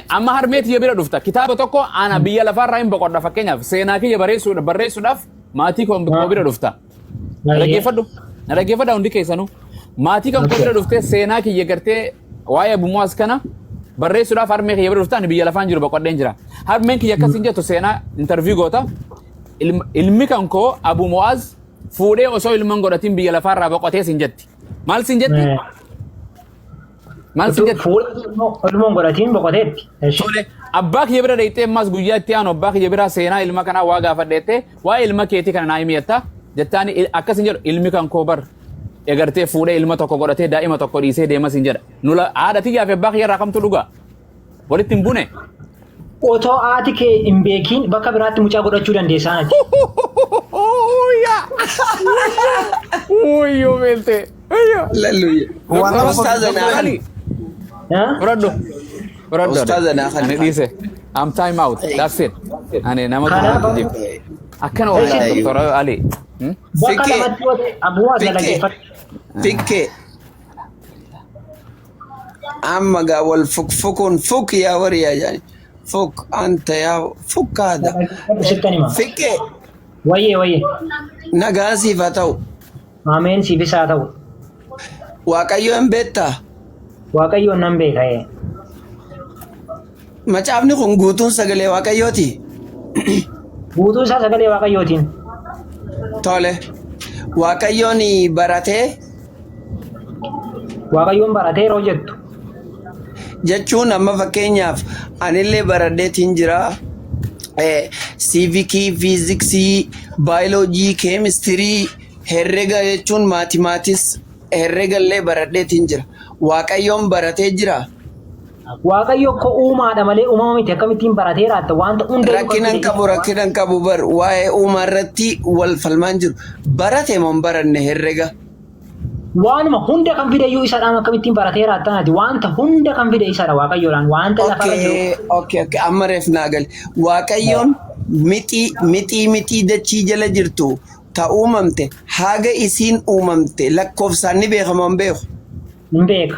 Amma harmee tiyya bira dhufta. Kitaaba tokko ana biyya lafaarraa hin boqodha fakkeenyaaf seenaa kiyya barreessuudhaaf maatii koo bira dhufta. Na dhaggeeffadhu. Na dhaggeeffadha hundi keessanuu. Maatii kan koo bira dhuftee seenaa kiyya gartee waa'ee Abu Mu'aaz kana barreessuudhaaf harmee kiyya bira dhufta ani biyya lafaan jiru boqodheen jira. Harmeen kiyya akkas hin jettu seenaa interview goota. Ilmi kan koo Abu Mu'aaz fuudhee osoo ilma hin godhatin biyya lafaarraa boqotee sin jetti. Maal sin jetti? Maal sin jetti? Fuula ilmoon godhatiin boqoteetti. Eshi. Tole, abbaa kiyya bira dhayxee ammas guyyaa itti aanu abbaa kiyya biraa seenaa ilma kanaa waa gaafadheettee waa'ee ilma keetii kana naa himi jetta. Jettaani akkas hin jedhu ilmi kan koo bar egartee fuudhee ilma tokko godhatee daa'ima tokko dhiisee deemas hin jedha. Nula haadha tiyyaa fi abbaa kiyya irraa kamtu dhugaa? Walitti hin bune. Otoo haati kee hin beekiin bakka biraatti mucaa godhachuu dandeessaa nati. Uyyoo beelte. Uyyoo. Hallelujah. Waan Doktor Ustaaza naa Ali. Ha? Fudhadhu. Fudhadhu. Ustaaza naa Ani kan. dhiise. I'm time out. That's it. Ani nama Kanaaf tokko jibba. Akkana wallahi Doktor Ali. Hmm? Bakka Fikkee. lamatti yoo ta'e abuu as Fikkee. dhaggeeffadhu. Fikkee. Amma gaa wal fuk fukuun fuk yaa wariyaa jaani. Fuk anta yaa fuk haadha. Dhaggeeffadhu sittan hima. Fikkee Wayyee wayyee. nagaan siif haa ta'u. Ameen siifis haa ta'u. Waaqayyo hin beektaa? Waaqayyoon nan beeka ee. Macaafni kun guutuun sagalee Waaqayyooti. Guutuu isaa sagalee Waaqayyootiin. Tole. Waaqayyoon baratee Waaqayyoon baratee yeroo jettu. Jechuun amma fakkeenyaaf anillee baradheetiin jira. Siivikii, fiiziksii, baayoloojii, keemistirii, herrega jechuun maatimaatis herrega illee baradheetiin jira. Waaqayyoon baratee jira. Waaqayyo akka uumaadha malee uumama miti akkamittiin baratee raatta wanta hunda Rakkina hin qabu rakkina hin qabu bar waa'ee uumaa irratti wal falmaan jiru. Barate moo hin baranne herrega? Waanuma hunda kan fide iyyuu isadhaan akkamittiin baratee raattan ati wanta hunda kan fide isadha Waaqayyoodhaan wanta lafarra jiru. Okay, okay, amma reef naa gale. Waaqayyoon mixii mixii mixii dachii jala jirtu ta uumamte haga isiin uumamte lakkoofsaan ni beeka moo hin beeku? Hin beeka.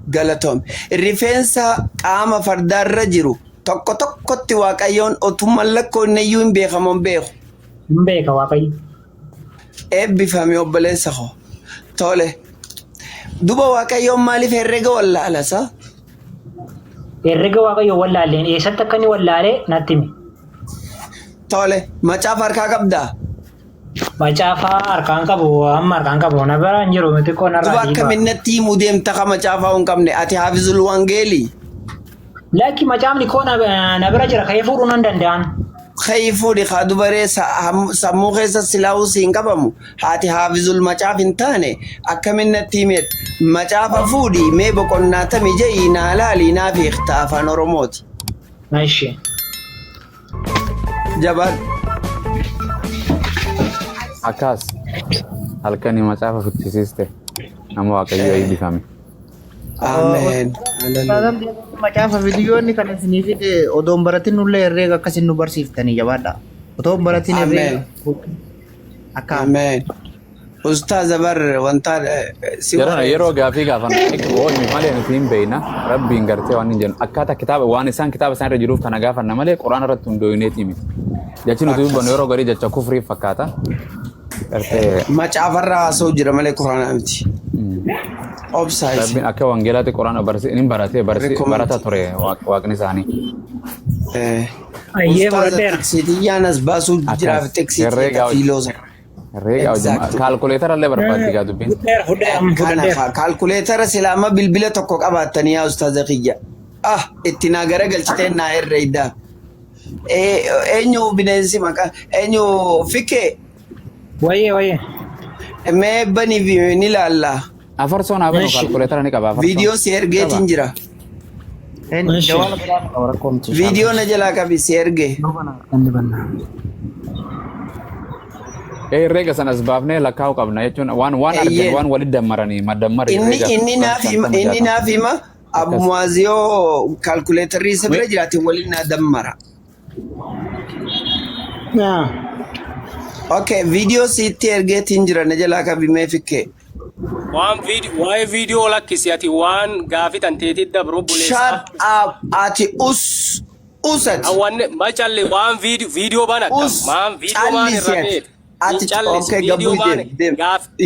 Galatoom. Rifeensa qaama fardaarra jiru tokko tokkotti Waaqayyoon otuma hin lakkoofne iyyuu hin beeka moo hin beeku? Hin beeka Waaqayyo. Eebbifami obboleessa koo. Tole. Duba Waaqayyoon maaliif herrega wallaala sa? Herrega Waaqayyo wallaalleen eessatti akka inni wallaale natti himi. Tole. Macaafa harkaa qabdaa? Macaafa harkaan qabu amma harkaan qabu na bira hin jiru xiqqoo narraa Duba dhiiba. akkamiin natti himuu deemta ka macaafaa hin qabne ati haafizul wangeelii? Lakki macaafni koo na na bira jira ka'ee fuudhuu nan danda'an. Ka'ii fuudhi kaa dubaree sammuu keessa silaa'uu siin qabamu haati haafizul macaaf hin taane akkamin natti himeet macaafa fuudhi mee boqonnaa tami je'i naa laali naaf hiikta afaan oromooti. Ishi. Jabaadhu. Akkas halkanii macaafa fichisiiste nama waaqayyo eebbifame. Ameen. Hallelujah. Macaafa viidiyoonni kan isinii fide odoo hin baratin nullee herreega akkasin nu barsiiftanii jabaadha. Otoo hin baratin herreega akka Ameen. Ustaaza bar wanta si Yeroo yeroo gaafii gaafan oolmi malee nuti hin beekna rabbiin gartee waan hin jennu akkaataa kitaaba waan isaan kitaaba isaan irra jiruuf kana gaafanna malee quraana irratti hundooyineetii miti. Jechi nuti dubbannu yeroo garii jecha kufrii fakkaata. Gartee Macaafarraa haasa'u jira malee quraanaa miti. Obsaa isin. Rabbiin akka wangeelaatti quraana barsi inni baratee barsi Recommend. barata ture waaqni isaanii. Ayyee Ustaaza baradheera. tiksiitiyyaan as baasuu jiraaf Akkas tiksiitii herreegaa hojii fiiloosa. herreegaa hojii Exactly. kaalkuleetara illee barbaaddi gaa dubbiin. Fudheera fudheera amma Kana fudhadheera. kaalkuleetara sila amma bilbila tokko qabaattanii yaa ustaaza kiyya. Ah itti naa garagalchitee naa herreeydaa. Eenyu bineensi maqaa eenyu fikkee Wayyee wayyee. mee bani ni laalla. Afarsoon haa banu Eshi. kaalkuleetara ni qaba afarsoon. Viidiyoo si ergeetiin Qaba. jira. Eshi. Jawaala biraa qaba rakkoo miti. Viidiyoo na jalaa qabi si erge. Inni banna. Ee herreega sana as baafnee lakkaa'uu qabna jechuun waan waan argan Eeyyeen. waan walitti dammaranii maddammari Inni herreega inni naaf hima 50 inni 60. naaf hima Abu Akkas. Muaziyoo kaalkuleetarri isa bira jiraate waliin naa dammara. Ah. Okay, viidiyoo siitti ergeetiin jira na jalaa qabi mee fikkee. Waan waa'ee viidiyoo lakkisi, ati waan gaafii tan teetii dabru obboleessaa. Shut up, ati us usati. Awwanne macalli waan viidiyoo banatta. Us Maan viidiyoo maan callisi irra ati. feete. Ati Hin callisi okay, viidiyoo gabbuu maan deem deem.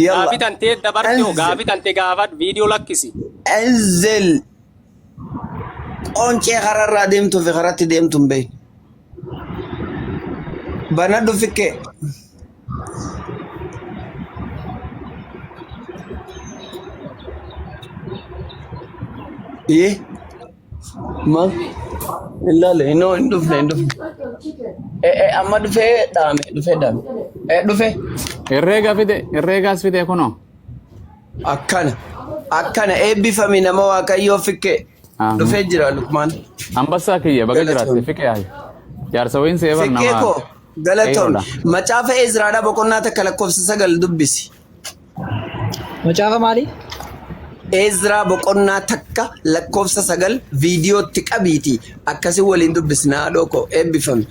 Yalla. gaafii tan tee dabarte hoo Enzel. gaafii tan tee gaafadhu viidiyoo lakkisi. Enzel. Qoncee kararraa deemtuu fi karatti deemtu hin beekne. Banadhu fikkee. Yee. Maal? Hin laale, hin dhufne, hin dhufne. Amma dhufee dhaame, dhufee dhaame. Dhufe. Herreega fide, herreegaas fide kunoo. Akkana. Akkana eebbifami nama Waaqayyoo fikkee. Amiin. Dhufee jira Lukmaan. Ambassaa kiyya baga jiraatte Galatoom. fiqee hayi. Jaarsa wayiin seebar Fikkee nama koo galatoom. qeerroodha. Macaafa Ezraadhaa boqonnaa 1 lakkoofsa 9 dubbisi. Macaafa maalii? Ezraa boqonnaa 1 lakkoofsa 9 viidiyootti qabiiti. Akkasii waliin dubbisna haadhoo koo eebbifami.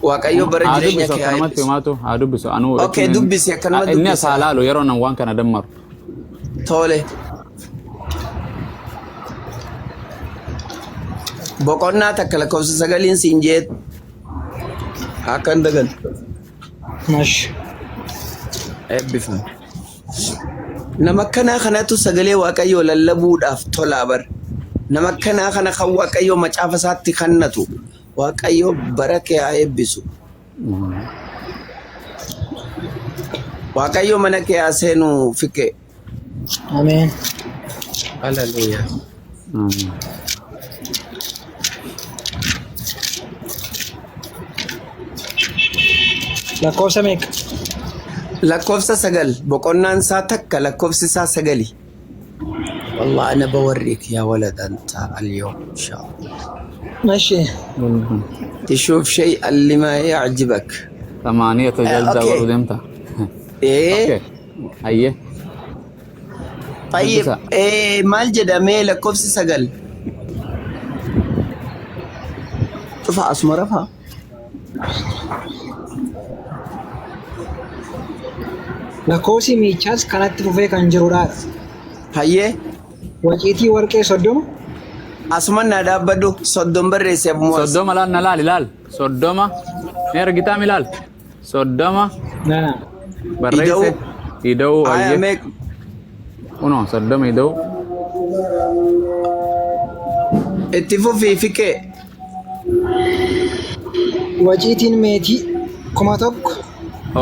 Waaqayyo bara Haa jireenya dubbisu kee haa akkanumatti eebbisu. himaatu haa dubbisu anuu Okay, dubbisi akkanuma inni dubbisi. as haa laalu yeroo nan waan kana dammaru. Tole. Boqonnaa 1 lakkoofsa 9n siin jee akkan dagan Mash. eebbifami. Nama akkanaa kanatu sagalee Waaqayyoo lallabuudhaaf tolaa bar. Nama akkanaa kana kan Waaqayyoo macaafa isaatti kannatu. Waaqayyoo bara kee haa eebbisu. Waaqayyo mana kee haa seenu fikkee. Ameen. Haleluuyaa. Amiin. Lakkoofsa meeqa? Lakkoofsa 9, boqonnaan isaa 1 lakkoofsi isaa 9. والله أنا بوريك يا ولد أنت اليوم إن شاء الله. Mashi. تشوف شيء اللي ما يعجبك. ثمانية جلدة Okay. godhu deemta. إيه. Okay. Hayyee. طيب Dubbisa. إيه maal jedhamee lakkoofsi 9 cufa asuma rafaa. Lakkoofsi miichaas kanatti fufee kan jirudha. Hayyee. Waciitii warqee 30. Asuma naa dhaabbadhu, 30 barreesse abumuwaas. 30 laal na laal ilaal. 30. Mee argitaam ilaal. 30 Nana. barreesse. Ida'uu Aya hayyee. meeq Kunoo 30 ida'uu. Itti fufii fiqee. Waciitiin meetii 1000.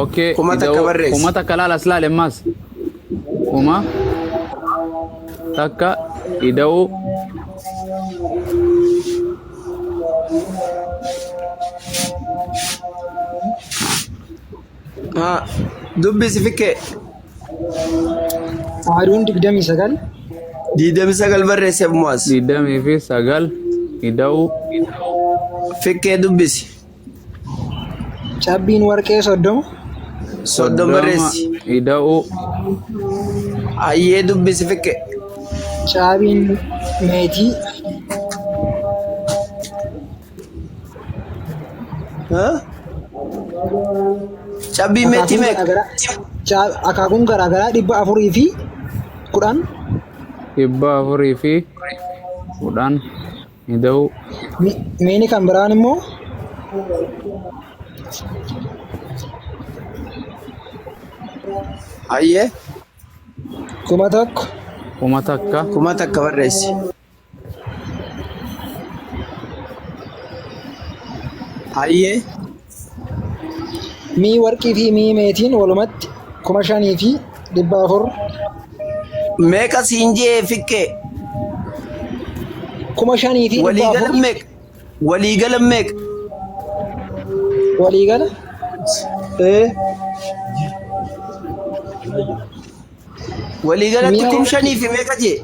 Okay. 1000 Ida'uu barreesse. 1000 laal as laal ammas. 1000 ida'uu. Haa dubbisi fiqee. Faaduun 29. 29 barreesse abumuwaas. 29 ida'uu. Fiqee dubbisi. Cabbiin warqee 30. 30 barreessi. Ida'uu. Hayyee dubbisi fiqee. Caabiin meetii Haa? Cabbii meetii akaakuun meeqa? garaagaraa akaakuun garaagaraa 410. 410 ida'uu. Miini kan biraan immoo Hayyee. 1000. 1000. 1000 barreessi. Hayyee. Mii warqii fi mii meetiin walumatti 5400. Meeqa siin jee fiqqee? 5400. Waliigala meeqa? Waliigala meeqa? Waliigala Ee. Waliigalatti Mi'a 5,000 fi meeqa jee?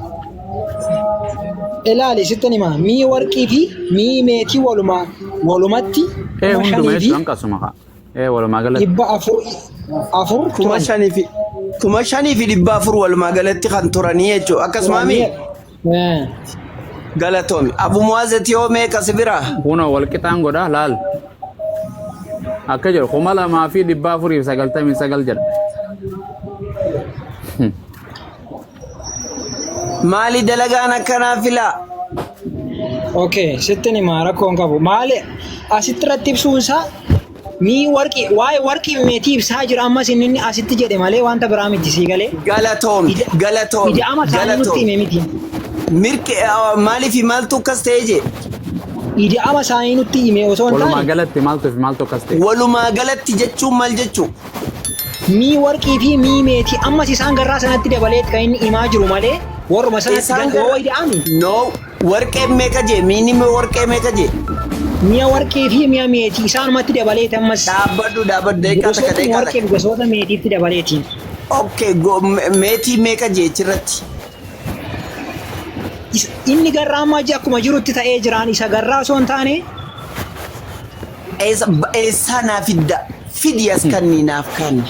Ilaali, sittan hima, mii warqii fi mii meetii walumatti Ee kuma hunduma shanii fi jechuun qasuma kaa. Ee walumaa galatti. 400 Kuma turan. shanii fi 5400 walumaa galatti kan turanii jechuudha. Akkasuma mi Ee. galatoomi. Abu Muwaazet yoo meeqa si biraa? Kunoo wal qixaan godha laal. Akka jedhu 2499 jedha. Maali dalagaan akkanaa filaa? Okay, sitti himaa rakkoo hin qabu. Maali asitti irratti ibsuun isaa mii warqii waa'ee warqii meetii ibsaa jira ammas inni asitti jedhe malee wanta biraa miti sii galee. Galatoom, galatoom, Ida'ama isaanii nutti galatoom. hime miti. Mirke maaliif maaltu akkas ta'e jee? Ida'ama isaanii nutti hime osoo hin Walumaa taane galatti maaltu fi maaltu akkas ta'e? Walumaa galatti jechuun maal jechuu? mii warqii fi mii meetii ammas isaan garraa sanatti dabaleet kan inni himaa jiru malee warruma sanatti Isaan gan oo ida'ami. No, warqee meeqa jee? Miini warqee meeqa jee? Mi'a warqii fi mi'a meetii isaanumatti dabaleet ammas Dhaabbadhu dhaabbadhu daqiiqaa takka gosoota daqiiqaa warqee takka. fi gosoota meetiitti dabaleeti. Okay, meetii meeqa jee achirratti? Inni garraa ammaa akkuma jirutti ta'ee jiraan isa garraa osoo hin taane Eessaa naa fidda? Fidi as kanni naaf kanni.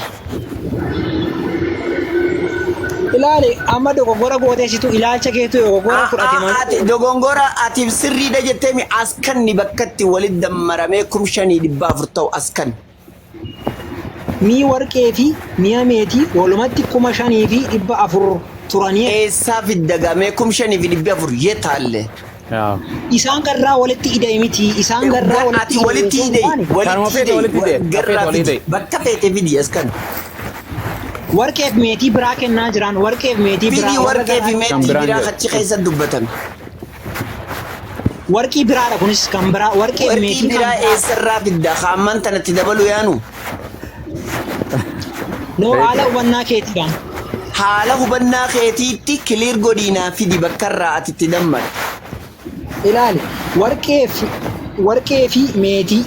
Ilaali amma dogoggora gooteessitu ilaalcha keetu dogoggora fudhate malee. Ati dogongora ati sirriidha jettee mi as kanni bakkatti walitti dammaramee 5400 ta'u as kan. Mii warqee fi mi'a meetii walumatti 5400 turanii Eessaa fidda gamee 5400 yeetaalle. Isaan garraa walitti ida'e miti isaan garraa Ati walitti osoo hin hidhee taane, Kanuma walitti feete walitti hidhee hidhee, garraa feete walitti fidi hidhee. bakka feete fidi as kan. Warqee fi meetii biraa kennaa jiran warqee fi meetii biraa Fidi warra warqee fi garraa- Kan meetii biraan biraa jedhu. achi keessa dubbatame. Warqii biraadha kunis kan biraa warqee fi Warqii meetii kan biraa biraa. eessarraa fidda haamman tanatti dabalu yaanu. No haala hubannaa keetiidhaan. Haala hubannaa keetiitti clear godhiinaa fidi bakkarraa ati itti dammarte. Ilaali warqee fi meetii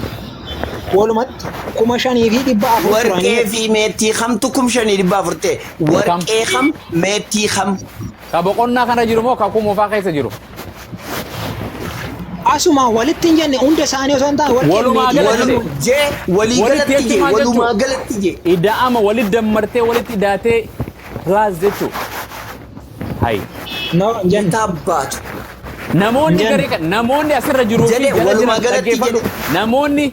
walumatti 5400 Warqee turanii fi meetii kamtu 5400 ta'e? Warqee kam meetii kam? Ka boqonnaa kana jiru moo ka kumoofaa keessa jiru? Asuma walitti hin jenne hunda isaanii osoo hin taane warqee fi Walumaa meetii galatti. Walum jee walii Walitti galatti jee jechuun maal walumaa jechuu? galatti jee. Ida'ama walitti dammartee walitti idaatee plus jechuu. Hayi. No hin jenne. Taabbaatu. Namoonni Hin jenne. garee kan namoonni asirra jiruu fi Jedhe, jala walumaa jiran galatti dhaggeeffadhu. jedhe.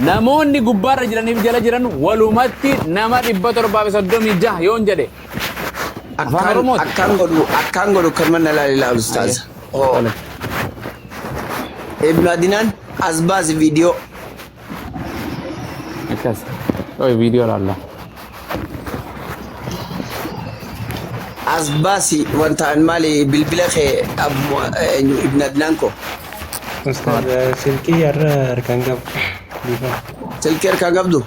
Namoonni gubbaarra jiranii fi jala jiran walumatti nama 736 yoon jedhe. Afaan Akkaan Oromooti. akkaan godhu kan mana laalila ustaaza. Oo. Ibnu Adinaan as baasi viidiyoo. Akkas. Oi viidiyoo laalla. As baasi wanta an maali bilbila kee Ibnu Adinaan ko. Ustaaz silkii har'a harkaan qabu. Dhiifama. Silkii harkaan qabdu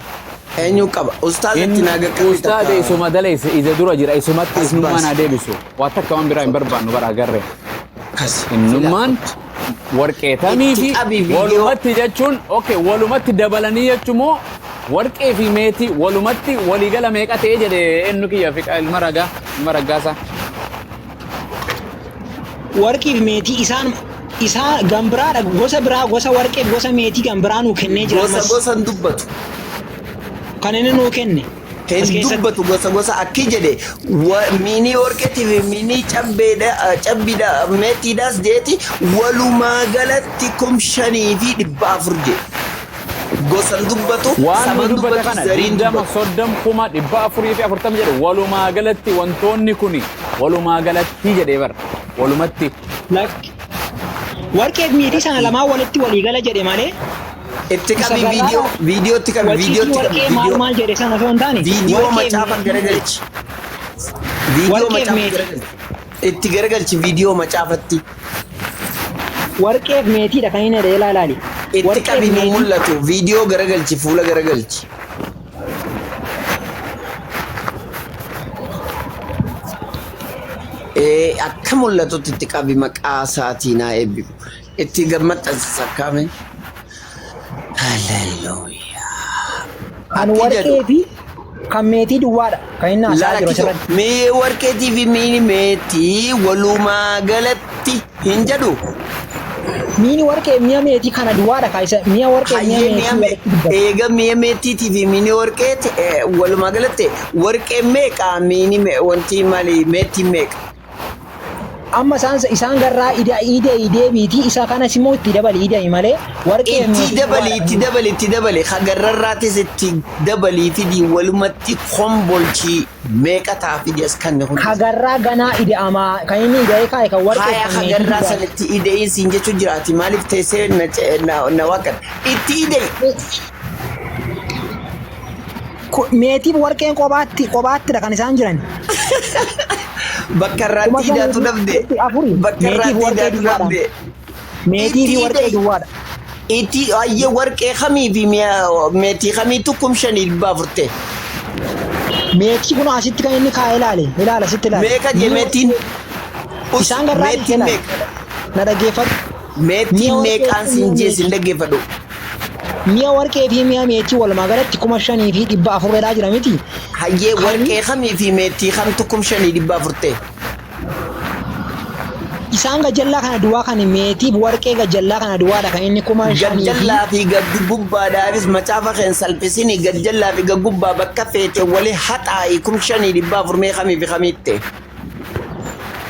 eenyu qaba? Ustaaza itti naa gaqqabi Ustaaza takka. isuma daleesse ija dura jira isumatti As isnummaan baasi. haa deebisu. Waa takka waan biraa hin barbaannu bara agarre. Kas. Innummaan warqeetamii fi Itti qabi viidiyoo. walumatti jechuun okay walumatti dabalanii jechuun moo warqee fi meetii walumatti waliigala meeqa ta'ee jedhe eenyu kiyya fiqa ilma ragaa ilma raggaasa. Warqii fi meetii isaan isaa gan biraadha gosa biraa gosa warqee fi gosa meetii gan biraa nuu kennee jira Gosa ammas gosan dubbatu. kan inni nuu kenne. Hin As keessatti dubbatu gosa gosa akki jedhe miinii warqeetii fi miinii cabbeedha cabbiidha meetiidhaas jeeti walumaa galatti 5400 jedhe. Gosan dubbatu Waan nu saban dubbate dubbatu kana zariin 20 dubbatu. 30 440 jedhe walumaa galatti wantoonni kuni walumaa galatti jedhee bara walumatti Lakki. Warqee fi meetii sana lamaan walitti waliigala jedhe malee Itti isa qabi garraa viidiyoo viidiyootti qabi waciitii viidiyootti qabi warqee maal viidiyoo maal jedhe sana osoo hin taane viidiyoo warqee fi macaafa meetii garagalchi. Viidiyoo warqee fi macaafa meetii garagalchi. Itti garagalchi viidiyoo macaafatti. Warqee fi meetiidha kan inni jedhe ilaali. Itti Warqee fi qabi nu meetii mul'atu viidiyoo garagalchi fuula garagalchi. Akka mul'atutti itti qabi maqaa isaatii naa eebbifu. Itti gammaxxansiisa akkaame. Haleluuyaa. Kan Akki warqee jedhu fi kan meetii duwwaadha kan inni haasaa jiru laala asirratti. mee warqeetii fi miini meetii walumaa galatti hin jedhu. Miini warqee mi'a meetii kana duwwaadha kaayisa mi'a warqee mi'a Hayyee mi'a meetii walitti dubbata. eega mi'a meetiitii fi miini warqeeti walumaa galatti warqee meeqa miini wanti maali meetii meeqa? Amma isaan garraa ida deebiitii isa kanas immoo itti dabali ida'i malee warqee Itti meetii dabali, duwwaadha. itti dabali, itti dabali. Hagarrarraatis itti dabalii fidii walumatti kombolchii meeqa ta'a fidi as kanne hundi. Hagarraa ganaa ida'amaa kan inni ida'ee kaa'e kan warqee Haya kan meetii hagarraa duwwaadha. sanatti ida'ii siin jechuun jiraati. Maaliif teessee na waaqan? Itti ida'i. Meetiif warqeen qophaattidha kan isaan jiran. Bakka Kuma irraatti shanii idaatu fi dhabde. dhibbi afuri Bakka meetiif irraatti warqee idaatu duwwaadha. dhabde. Meetii fi Itti warqee ida'i. duwwaadha. Itti ayyee warqee kamii fi meetii kamiitu 5,400 ta'e? Meetii kun asitti kan inni kaa'e ilaale. Ilaala asitti ilaale. Meeqa jee Mi'a meetiin? warqee isaan garraa Meetiin ilaale. meeqa? Na dhaggeeffadhu. Mi'a Meetiin warqee meeqaan fi siin mi'a jee siin meetii. dhaggeeffadhu. Mi'a warqee fi mi'a meetii walumaa galatti 5,400 jira miti. Hayyee Kan warqee kamii fi meetii kamtu 5,400 ta'e? Isaan gajjallaa kana duwwaa kan meetiif warqee gajjallaa kana duwwaadha kan inni 5,000 fi Gajjallaa fi gad gubbaadhaafis macaafa keen salphisini gajjallaa fi gad gubbaa bakka feete wali haxaa'i 5,400 mee kamii fi kamiitti?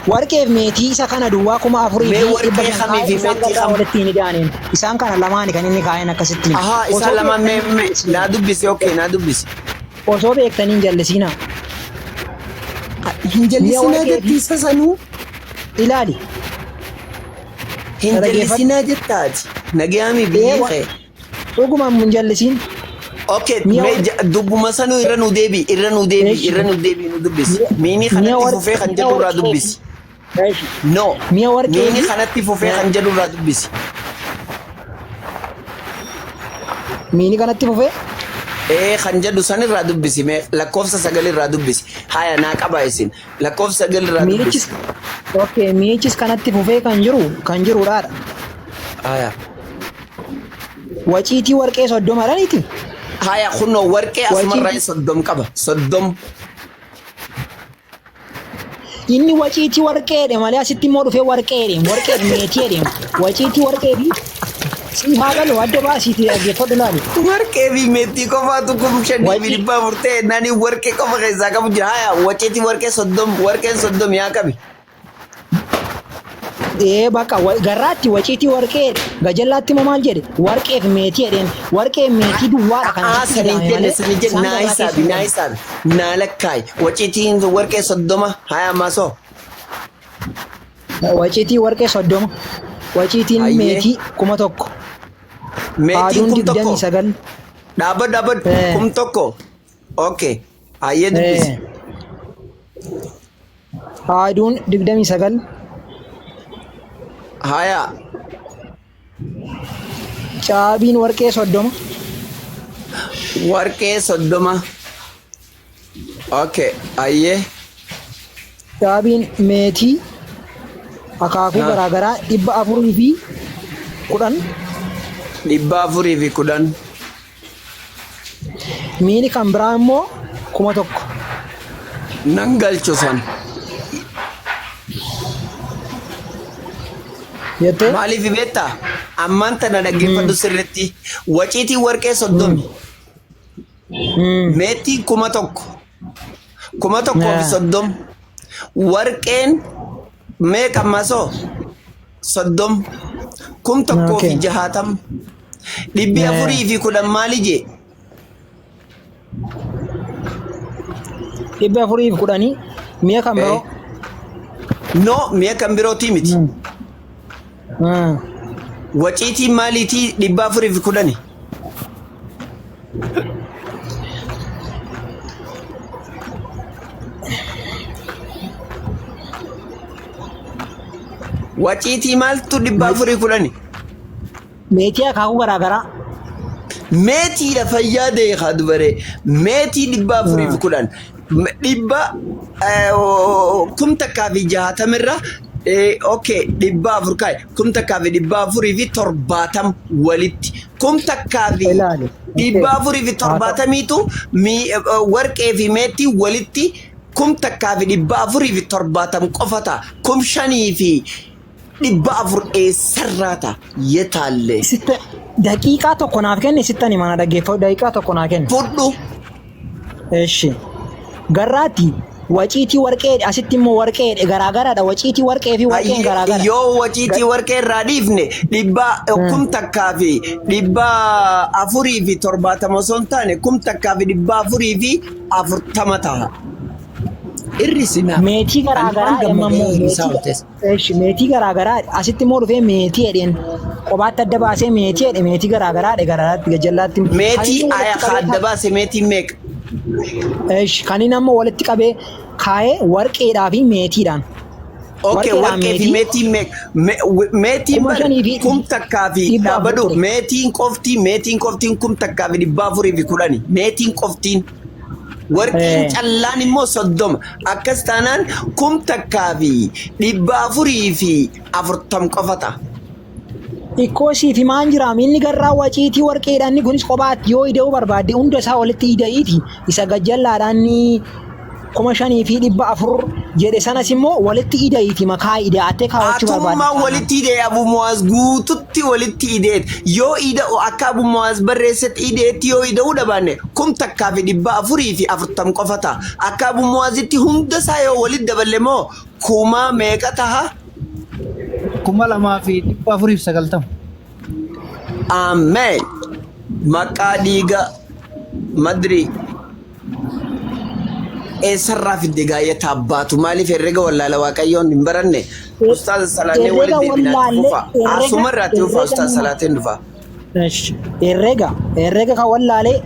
Warqee fi meetii isa kana duwwaa kuma afurii Mee fi dhibba warqee shan kamii kaa'e fi isaan meetii garraa kam? walitti hin ida'aniin. Isaan kana lamaani kan inni kaa'een akkasittiin. Ahaa Osoo isaan lamaan mee beektanii hin mee jallisiinaa. naa dubbisi, okay, naa dubbisi. Osoo beektanii hin jallisiinaa. Hin Mi'a jallisinaa warqee fi jetti isa sanuu. ilaali. Hin Na dhaggeeffadhu. jallisinaa jettaati. Nagayaami Ee biyyi kee. dhuguma hin jallisiin. Okay, Mi'a mee dubbuma sanuu irra nu deebi, irra nu deebi, Eeshi. irra nu deebi nu dubbisi. Mi'a Miini mi'a kanatti warqee fufee kan mi'a jedhu irraa warqee fi dubbisi. Eeshi. No, Mi'a warqee miini fi kanatti fufee kan jedhu irraa dubbisi. Miini kanatti fufee Ee kan jedhu san irraa dubbisi mee lakkoofsa 9 irraa dubbisi. Haya naa qaba isin lakkoofsa 9 irraa miinichis dubbisi. Okay, miinichis kanatti fufee kan jiru kan jirudhaadha. Haya. Waciitii warqee 30 dhaniiti. Haya kunoo warqee asumarraa Waciitii 30 qaba 30. Inni waciitii warqeedhe malee asitti immoo dhufee warqeedhe warqee meetii jedhe waciitii warqee fi si haa galu adda baasiitii dhaggeeffadhu laali. Warqee fi meetii qofaatu 5,400 ta'e nani warqee qofa keessaa qabu jira. Haya waciitii warqee 30 warqeen 30 yaa qabi. Ee bakka garraatti waciitii warqee gajallaatti immoo maal jedhe warqee fi meetii jedheen warqee meetii duwwaadha kan Aa asitti sanii jedhame jenne malee sanii jenne isaan naa garraa hisaabi keessa naa hisaabi naa lakkaayi waciitiin warqee 30 haya masoo. Waciitii warqee 30 waciitiin Hayyee. meetii 1,000 Meetiin haaduun 1,000. 29. Dhaabbadhu dhaabbadhu 1,000. Okay. Hayyee dubbisi. Haaduun 29. Haya. Caabiin warqee 30. Warqee 30. Okay. Hayyee. Caabiin meetii akaakuu garaagaraa 410. 410. Miini kan biraa immoo 1,000. Nan galchu san. Jettee? Maaliif beektaa? Ammaan tana dhaggeeffadhu sirriitti. Waciitii warqee 30. Meetii 1,000. 1,030. Warqeen meeqa masoo? 30. 1,060. 410 maali jee? 410 mi'a kan biroo. No, mi'a kan birootii miti. Waciitii maaliitii 410? Waciitii maaltu 410? Meetii akaakuu garaagaraa. Meetiidha fayyaa deekaa dubaree. Meetii 410. Dhibba 1,060 irra okay 400 kaa'e 1,470 walitti kum takkaa fi Ilaali. 470tu warqee fi meetii walitti 1,470 qofa ta'a. 5,400 eessarraa ta'a yetaallee. Sitta daqiiqaa tokko naaf kenni sittan hima na dhaggeeffadhu daqiiqaa tokko naa kenni. Fudhu. Eshi. Garraatti Waciitii warqee asitti immoo warqee garaagaraadha. Waciitii warqee fi warqeen garaagara. Yoo waciitii warqee irraa dhiifne dhibba 1470 osoo hin taane 1440 ta'a. Irri sinaa. Meetii garaagaraa Kan amma immoo gammadee isaa meetii oltes. eeshi meetii garaagaraa asitti immoo dhufee meetii jedheen kophaatti adda baasee meetii jedhe meetii garaagaraa jedhe garaagaratti gajallaatti. Kan Meetii inni aya walitti qabee adda baase meetiin meeqa? Eeshi kan inni amma walitti qabee kaa'ee warqeedhaa fi meetiidhaan. Okay, Warqeedhaan warqee fi meetii meetiin meeqa? Meetiin kuma bar shanii fi 1000 fi dhibba afur dhaabadhu ture. meetiin qoftiin 1410 meetiin qoftiin. Warqiin callaan immoo 30 akkas taanaan 1440 qofa ta'a. Xiqqoo siif himaan jiraam inni garraa waciitii warqeedhaan inni kunis kophaatti yoo ida'uu barbaadde hunda isaa walitti ida'iiti isa gajjallaadhaan inni 5400 jedhe sanas immoo walitti ida'iiti makaa ida'attee kaawwachuu barbaadde Atummaan taanaan. walitti ida'e Abu Muwaaz guututti walitti ideet yoo ida'u akka Abu Muwaaz barreessetti ideetti yoo ida'uu dhabaanne 1440 qofa ta'a. Akka Abu Muwaazitti hunda isaa yoo walitti daballe immoo kuma meeqa taha? 2490. Ameen. Maqaa dhiiga madri eessarraa fidde gaayyataa abbaatu maaliif herrega wallaala waaqayyoon hin baranne ustaaza salaannee Herrega walitti deebinaatti wallaalle fufa herrega asumarraatti fufa herrega ustaaza nama salaateen dhufa. Herrega kan wallaalee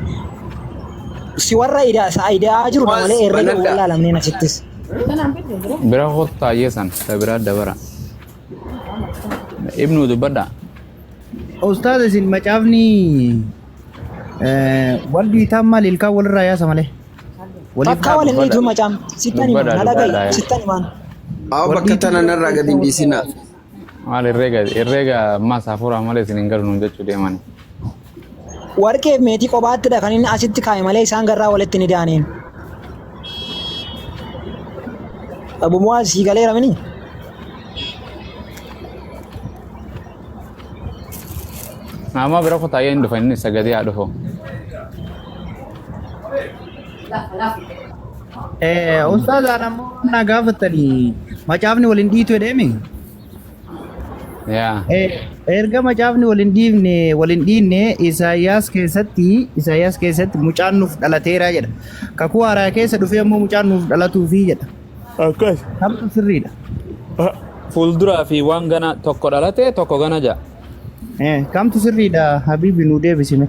si warra ida'aa jirudha Muwaaz malee herrega banadha. wallaalamneen asittis. Bira kottaa yesan ta biraa dabara. Ibnu dubbadha. Ustaaz isin macaafni wal dhiitaan maal ilkaan walirraa yaasa malee. Waliif Takka waliin Dubbadha. dhiitu macaam sittan himaan Dubbadha na dhaga'i dubbadha. sittan himaan. Aw wal bakka dhiituu tana narraa gadi hin dhiisinaa. Maal herrega ammaas hafuura malee isin hin galu nuun jechuu deemani. Warqee fi meetii qophaattidha kan inni asitti kaa'e malee isaan garraa walitti ni daaneen. Abu Muwaaz sii galeera mini? Amma bira kottaa hin dhufa inni sagadee haa dhufu. Ustaaz aan ammoo na gaafatanii macaafni waliin dhiitu jedheemi. Yaa. Erga macaafni waliin dhiifne waliin dhiinne Isaayyaas keessatti mucaan nuuf dhalateera jedha. Kakuu haaraa keessa dhufee ammoo mucaan nuuf dhalatuufi jedha. Akkas. Kamtu sirriidha? Fuulduraa fi waan gana tokko dhalate tokko gana ja'a. Kamtu sirriidha Habibi nuu deebisime.